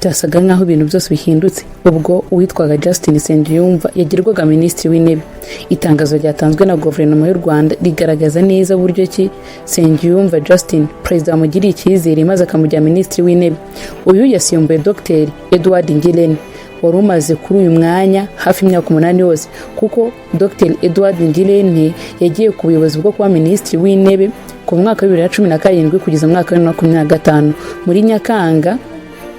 Byasaga nk'aho ibintu byose bihindutse ubwo uwitwaga Justin Nsengiyumva yagirwaga Minisitiri w'Intebe. Itangazo ryatanzwe na Guverinoma y'u Rwanda rigaragaza neza uburyo ki Nsengiyumva Justin Perezida wamugiriye icyizere maze akamugira Minisitiri w'Intebe. Uyu yasimbuye Dr Edouard Ngirente wari umaze kuri uyu mwanya hafi imyaka 8 yose, kuko Dr Edouard Ngirente yagiye ku buyobozi bwo kuba Minisitiri w'Intebe ku mwaka wa 2017 kugeza mu mwaka wa 2025. Muri Nyakanga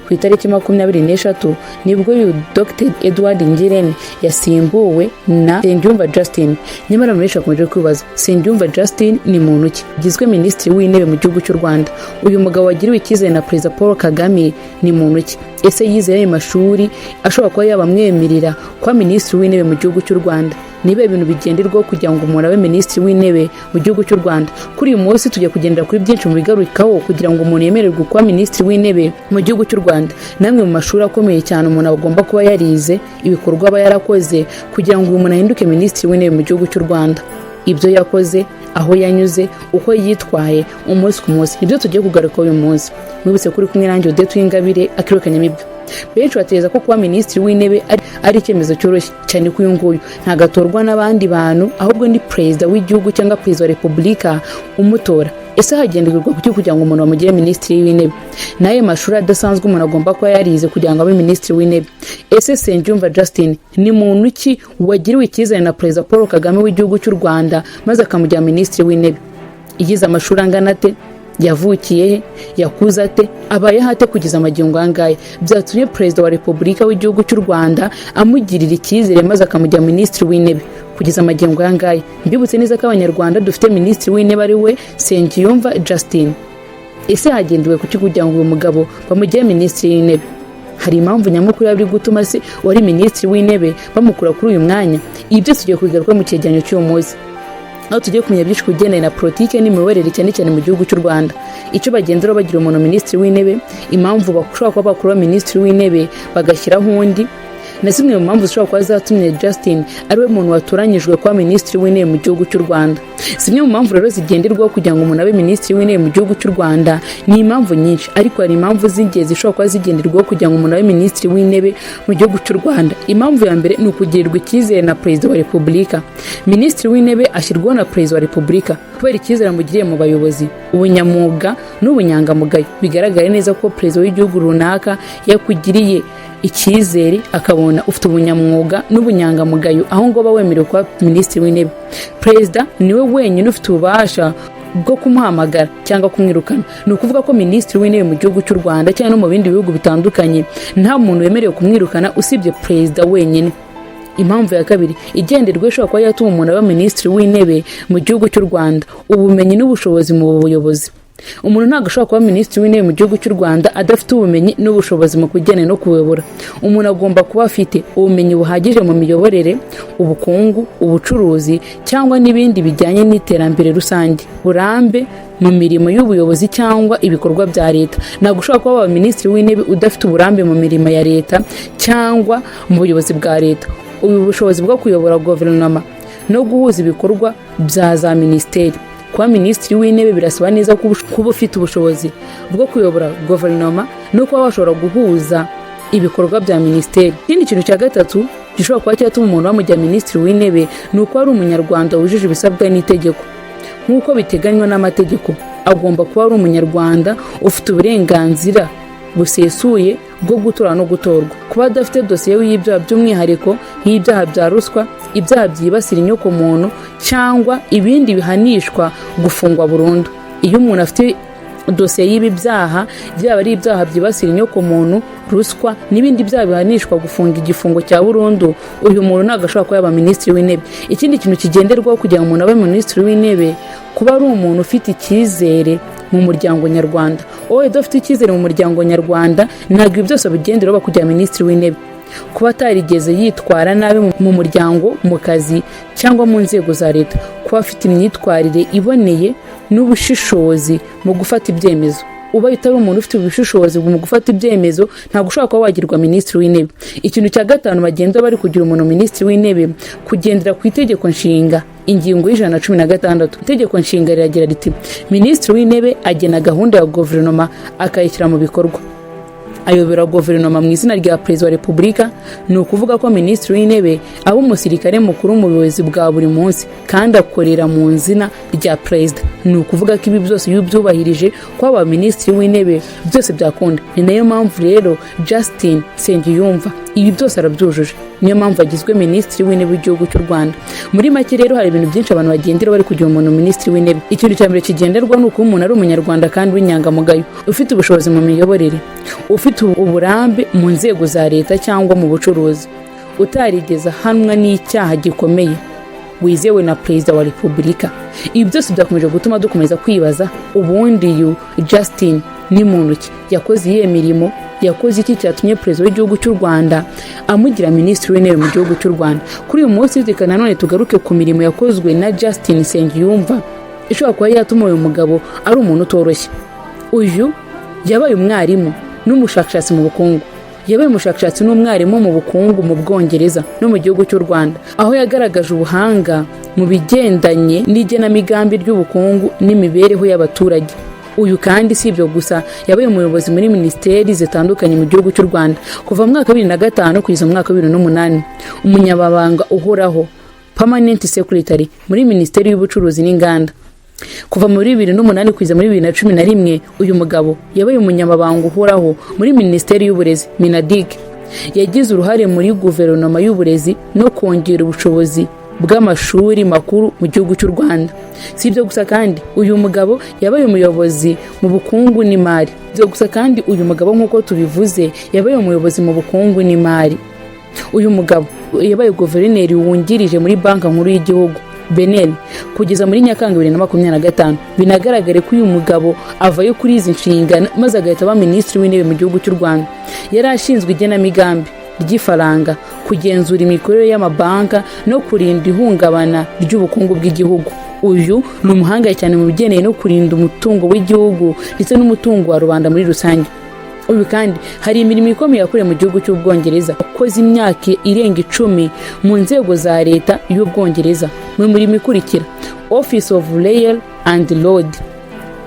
ku itariki 23 nibwo uyu Dr Edouard Ngirente yasimbuwe na Nsengiyumva Justin. Nyamara benshi bakomeje kwibaza: Nsengiyumva Justin ni muntu ki ugizwe Minisitiri w'Intebe mu gihugu cy'u Rwanda? Uyu mugabo wagiriwe icyizere na Perezida Paul Kagame ni muntu ki? Ese yize ayo mashuri ashobora kuba yabamwemerera kuba Minisitiri w'Intebe mu gihugu cy'u Rwanda? Niba ibintu bigenderwaho kugira ngo umuntu abe Minisitiri w'Intebe mu gihugu cy'u Rwanda? Kuri uyu munsi tujya kugendera kuri byinshi mu bigarukaho kugira ngo umuntu yemererwe kuba Minisitiri w'Intebe mu gihugu cy'u Rwanda, namwe mu mashuri akomeye cyane umuntu agomba kuba yarize, ibikorwa aba yarakoze kugira ngo uyu muntu ahinduke Minisitiri w'Intebe mu gihugu cy'u Rwanda, ibyo yakoze, aho yanyuze, uko yitwaye umunsi ku munsi, nibyo tugiye kugaruka uyu munsi. Mwibutse kuri kumwe nanjye Odette Uwingabire Akirukanyamibwa. Benshi batekereza ko kuba Minisitiri w'Intebe ari icyemezo cyoroshye cyane, ko uyu nguyu ntabwo atorwa n'abandi bantu, ahubwo ni Perezida w'igihugu cyangwa Perezida wa Repubulika umutora. Ese hagenderwa kuki kugira ngo umuntu bamugire Minisitiri w'Intebe? N'ayo mashuri adasanzwe umuntu agomba kuba yarize kugira ngo abe Minisitiri w'Intebe? Ese Nsengiyumva Justin ni muntu ki wagiriwe icyizere na Perezida Paul Kagame w'igihugu cy'u Rwanda maze akamugira Minisitiri w'Intebe? Yize amashuri angana ate? Yavukiye he? Yakuze ate? Abayeho ate kugeza amagingo aya ngaya byatumye Perezida wa Repubulika w'igihugu cy'u Rwanda amugirira icyizere maze akamugira Minisitiri w'Intebe kugeza amagingo aya ngaya? Mbibutse neza ko Abanyarwanda dufite Minisitiri w'Intebe ari we Nsengiyumva Justin. Ese hagendewe kuki kugira ngo uyu mugabo bamugire Minisitiri w'Intebe? Hari impamvu nyamukuru yaba iri gutuma se wari Minisitiri w'Intebe bamukura kuri uyu mwanya? Ibi byose tugiye kubigarukaho mu cyegeranyo cy'uyu munsi, aho tugiye kumenya byinshi ku bigendanye na politiki n'imiyoborere, cyane cyane mu gihugu cy'u Rwanda, icyo bagenderaho bagira umuntu Minisitiri w'Intebe, impamvu bashobora kuba bakuraho Minisitiri w'Intebe bagashyiraho undi, na zimwe mu mpamvu zishobora kuba zatumye Justin ariwe muntu watoranyijwe kuba Minisitiri w'Intebe mu gihugu cy'u Rwanda. Zimwe mu mpamvu rero zigenderwaho kugira ngo umuntu abe Minisitiri w'Intebe mu gihugu cy'u Rwanda ni impamvu nyinshi, ariko hari impamvu z'ingenzi zishobora kuba zigenderwaho kugira ngo umuntu abe Minisitiri w'Intebe mu gihugu cy'u Rwanda. Impamvu ya mbere ni ukugirirwa icyizere na Perezida wa Repubulika. Minisitiri w'Intebe ashyirwaho na Perezida wa Repubulika kubera icyizere amugiriye mu bayobozi, ubunyamwuga n'ubunyangamugayo. Bigaragara neza ko perezida w'igihugu runaka yakugiriye icyizere, akabona ufite ubunyamwuga n'ubunyangamugayo, aho ngo aba wemerewe kuba Minisitiri w'Intebe. Perezida niwe wenyine ufite ububasha bwo kumuhamagara cyangwa kumwirukana. Ni ukuvuga ko Minisitiri w'Intebe mu gihugu cy'u Rwanda cyangwa no mu bindi bihugu bitandukanye nta muntu wemerewe kumwirukana usibye perezida wenyine. Impamvu ya kabiri igenderwa ishobora kuba yatuma umuntu aba Minisitiri w'Intebe mu gihugu cy'u Rwanda: ubumenyi n'ubushobozi mu buyobozi. Umuntu ntabwo ashobora kuba Minisitiri w'Intebe mu gihugu cy'u Rwanda adafite ubumenyi n'ubushobozi mu kugendanye no kuyobora. Umuntu agomba kuba afite ubumenyi buhagije mu miyoborere, ubukungu, ubucuruzi cyangwa n'ibindi bijyanye n'iterambere rusange, burambe mu mirimo y'ubuyobozi cyangwa ibikorwa bya leta. Ntabwo ushobora kuba waba Minisitiri w'Intebe udafite uburambe mu mirimo ya leta cyangwa mu buyobozi bwa leta, ubu bushobozi bwo kuyobora guverinoma no guhuza ibikorwa bya za minisiteri. Kuba Minisitiri w'Intebe birasaba neza kuba ufite ubushobozi bwo kuyobora guverinoma no kuba washobora guhuza ibikorwa bya minisiteri. Ikindi kintu cya gatatu gishobora kuba cyatuma umuntu bamugira Minisitiri w'Intebe ni uko ari Umunyarwanda wujuje ibisabwa n'itegeko. Nk'uko biteganywa n'amategeko, agomba kuba ari Umunyarwanda ufite uburenganzira busesuye bwo gutora no gutorwa, kuba adafite dosiye y'ibyaha, by'umwihariko nk'ibyaha bya ruswa, ibyaha byibasira inyokomuntu cyangwa ibindi bihanishwa gufungwa burundu. Iyo umuntu afite dosiye y'ibi byaha, byaba ari ibyaha byibasira inyokomuntu, ruswa n'ibindi byaha bihanishwa gufunga igifungo cya burundu, uyu muntu ntabwo ashobora kuba yaba Minisitiri w'Intebe. Ikindi kintu kigenderwaho kugira ngo umuntu abe Minisitiri w'Intebe, kuba ari umuntu ufite icyizere mu muryango nyarwanda. Wowe udafite icyizere mu muryango nyarwanda, ntabwo ibi byose babigenderaho bakugira Minisitiri w'Intebe. Kuba atarigeze yitwara nabi mu muryango, mu kazi cyangwa mu nzego za leta, kuba afite imyitwarire iboneye n'ubushishozi mu gufata ibyemezo. Ubaye utari umuntu ufite ubushishozi mu gufata ibyemezo, ntabwo ushobora kuba wagirwa Minisitiri w'Intebe. Ikintu cya gatanu bagenda bari kugira umuntu Minisitiri w'Intebe, kugendera ku Itegeko Nshinga, ingingo ya 116. Itegeko Nshinga riragira riti: "Minisitiri w'Intebe agena gahunda ya guverinoma akayishyira mu bikorwa, Ayobora guverinoma mu izina rya Perezida wa Repubulika. Ni ukuvuga ko Minisitiri w'Intebe aba umusirikare mukuru mu buyobozi bwa buri munsi, kandi akorera mu izina rya Perezida. Ni ukuvuga ko ibi byose iyo ubyubahirije, kwaba Minisitiri w'Intebe byose byakunda. Ni nayo mpamvu rero Justin Nsengiyumva ibi byose arabyujuje, niyo mpamvu agizwe Minisitiri w'Intebe w'igihugu cy'u Rwanda. Muri make rero, hari ibintu byinshi abantu bagendera bari kugira umuntu Minisitiri w'Intebe. Ikintu cya mbere kigenderwa ni ukuba umuntu ari Umunyarwanda kandi w'inyangamugayo, ufite ubushobozi mu miyoborere, ufite uburambe mu nzego za leta cyangwa mu bucuruzi, utarigeze ahanwa n'icyaha gikomeye, wizewe na Perezida wa Repubulika. Ibi byose byakomeje gutuma dukomeza kwibaza: ubundi uyu Justin ni muntu ki? Yakoze iyihe mirimo? Yakoze iki cyatumye Perezida w'igihugu cy'u Rwanda amugira Minisitiri w'Intebe mu gihugu cy'u Rwanda? Kuri uyu munsi, reka nanone tugaruke ku mirimo yakozwe na Justin Nsengiyumva ishobora kuba yatuma uyu mugabo ari umuntu utoroshye. Uyu yabaye umwarimu n'umushakashatsi mu bukungu. Yabaye umushakashatsi n'umwarimu mu bukungu mu Bwongereza no mu gihugu cy'u Rwanda, aho yagaragaje ubuhanga mu bigendanye n'igenamigambi ry'ubukungu n'imibereho y'abaturage. Uyu kandi si ibyo gusa, yabaye umuyobozi muri minisiteri zitandukanye mu gihugu cy'u Rwanda kuva mu mwaka wa 2005 kugeza mu mwaka wa 2008. Umunyamabanga uhoraho, permanent secretary, muri Minisiteri y'Ubucuruzi n'Inganda. Kuva muri 2008 kugeza muri 2011, uyu mugabo yabaye umunyamabanga uhoraho muri Minisiteri y'Uburezi, MINADIC. Yagize uruhare muri guverinoma y'uburezi no kongera ubushobozi bw'amashuri makuru mu gihugu cy'u Rwanda. Si ibyo gusa kandi, uyu mugabo yabaye umuyobozi mu bukungu n'imari. Ibyo gusa kandi, uyu mugabo nk'uko tubivuze yabaye umuyobozi mu bukungu n'imari. Uyu mugabo yabaye guverineri wungirije muri Banki Nkuru y'Igihugu, BNR, kugeza muri Nyakanga 2025. Binagaragare ko uyu mugabo avayo kuri izi nshingano maze agahita aba Minisitiri w'Intebe mu gihugu cy'u Rwanda. Yari ashinzwe igenamigambi ry'ifaranga, kugenzura imikorere y'amabanka no kurinda ihungabana ry'ubukungu bw'igihugu. Uyu ni umuhanga cyane mu bigendanye no kurinda umutungo w'igihugu ndetse n'umutungo wa rubanda muri rusange. Uyu kandi hari imirimo ikomeye yakorewe mu gihugu cy'Ubwongereza. Akoze imyaka irenga 10 mu nzego za leta y'Ubwongereza mu mirimo ikurikira: Office of Rail and Road,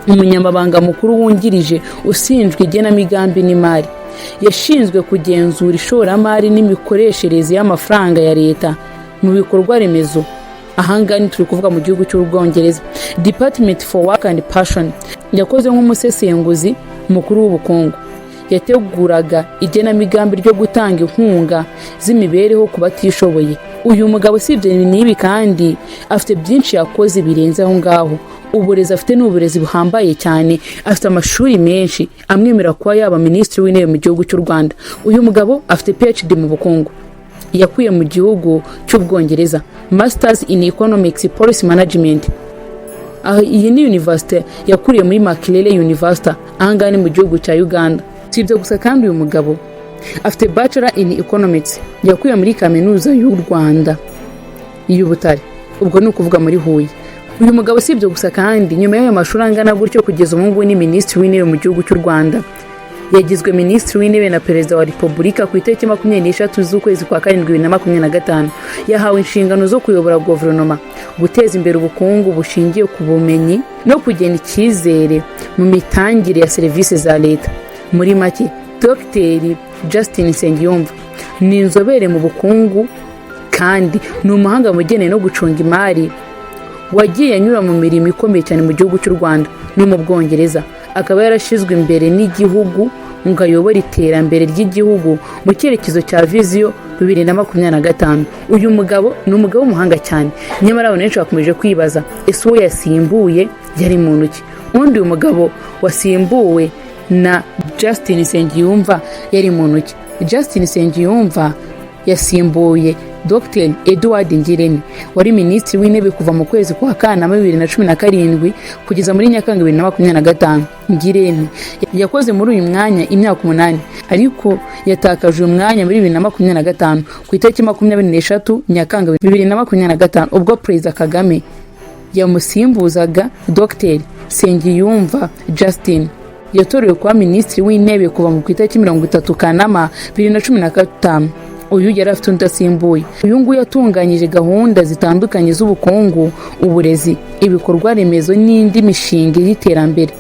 umunyamabanga mukuru wungirije ushinzwe igenamigambi n'imari. Yashinzwe kugenzura ishoramari n'imikoreshereze y'amafaranga ya leta mu bikorwa remezo. Ahangaha turi kuvuga mu gihugu cy'Ubwongereza. Department for Work and Pension, yakoze nk'umusesenguzi mukuru w'ubukungu. Yateguraga igenamigambi ryo gutanga inkunga z'imibereho ku batishoboye. Uyu mugabo usibye n'ibi kandi afite byinshi yakoze birenze aho ngaho. Uburezi afite ni uburezi buhambaye cyane, afite amashuri menshi amwemerera kuba yaba Minisitiri w'Intebe mu gihugu cy'u Rwanda. Uyu mugabo afite PhD mu bukungu yakuye mu gihugu cy'Ubwongereza, Masters in Economics Policy Management. Iyi ni university yakuriye muri Makerere University, ahangaha ni mu gihugu cya Uganda. Si ibyo gusa kandi, uyu mugabo afite Bachelor in Economics yakuye muri Kaminuza y'u Rwanda y'Ubutare, ubwo ni ukuvuga muri Huye. Uyu mugabo si ibyo gusa kandi, nyuma y'ayo mashuri angana gutyo, kugeza ubu ngubu ni Minisitiri w'Intebe mu gihugu cy'u Rwanda. Yagizwe Minisitiri w'Intebe na Perezida wa Repubulika ku itariki 23 z'ukwezi kwa karindwi 2025. Yahawe inshingano zo kuyobora guverinoma, guteza imbere ubukungu bushingiye ku bumenyi no kugena icyizere mu mitangire ya serivisi za leta. Muri make, Dr Justin Nsengiyumva ni inzobere mu bukungu kandi ni umuhanga mu bigendanye no gucunga imari, wagiye anyura mu mirimo ikomeye cyane mu gihugu cy'u Rwanda no mu Bwongereza, akaba yarashyizwe imbere n'igihugu ngo ayobore iterambere ry'igihugu mu cyerekezo cya Vision 2025. Uyu mugabo ni umugabo w'umuhanga cyane. Nyamara abantu benshi bakomeje kwibaza: ese uwo yasimbuye yari muntu ki? Ubundi uyu mugabo wasimbuwe na Justin Nsengiyumva yari muntu ki? Justin Nsengiyumva yasimbuye Dr Edouard Ngirente wari Minisitiri w'Intebe kuva mu kwezi kwa Kanama 2017 kugeza muri Nyakanga 2025. Ngirente yakoze muri uyu mwanya imyaka 8, ariko yatakaje uyu mwanya muri 2025 ku itariki 23 Nyakanga 2025, ubwo Perezida Kagame yamusimbuzaga Dr Nsengiyumva Justin. Yatorewe kuba Minisitiri w'Intebe kuva mu itariki 30 Kanama 2015. Uyu yari afite undi asimbuye. Uyu nguyu yatunganyije gahunda zitandukanye z'ubukungu, uburezi, ibikorwa remezo n'indi mishinga y'iterambere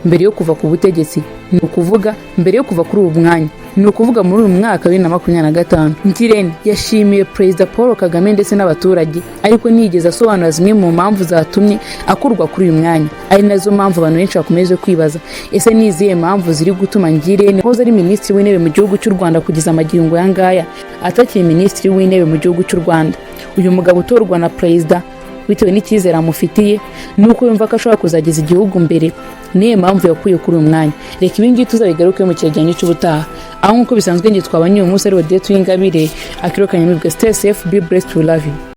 mbere yo kuva ku butegetsi. Ni ukuvuga mbere yo kuva kuri ubu mwanya, ni ukuvuga muri uyu mwaka wa 2025. Ngirente yashimiye Perezida Paul Kagame ndetse n'abaturage, ariko ntiyigeze asobanura zimwe mu mpamvu zatumye akurwa kuri uyu mwanya, ari nazo mpamvu abantu benshi bakomeje kwibaza: ese ni izihe mpamvu ziri gutuma Ngirente wahoze ari Minisitiri w'Intebe mu gihugu cy'u Rwanda kugeza amagingo aya ngaya atakiri Minisitiri w'Intebe mu gihugu cy'u Rwanda? Uyu mugabo utorwa na perezida bitewe n'icyizere amufitiye nuko yumva ko ashobora kuzageza igihugu mbere, niyo mpamvu yakuye kuri uyu mwanya? Reka ibi ngibi tuzabigaruke mu cyegeranyo cy'ubutaha, aho nk'uko bisanzwe njye twabanye uyu munsi ari Odette Uwingabire Akiro Kanyamibwa. Stay safe, be blessed, we love you.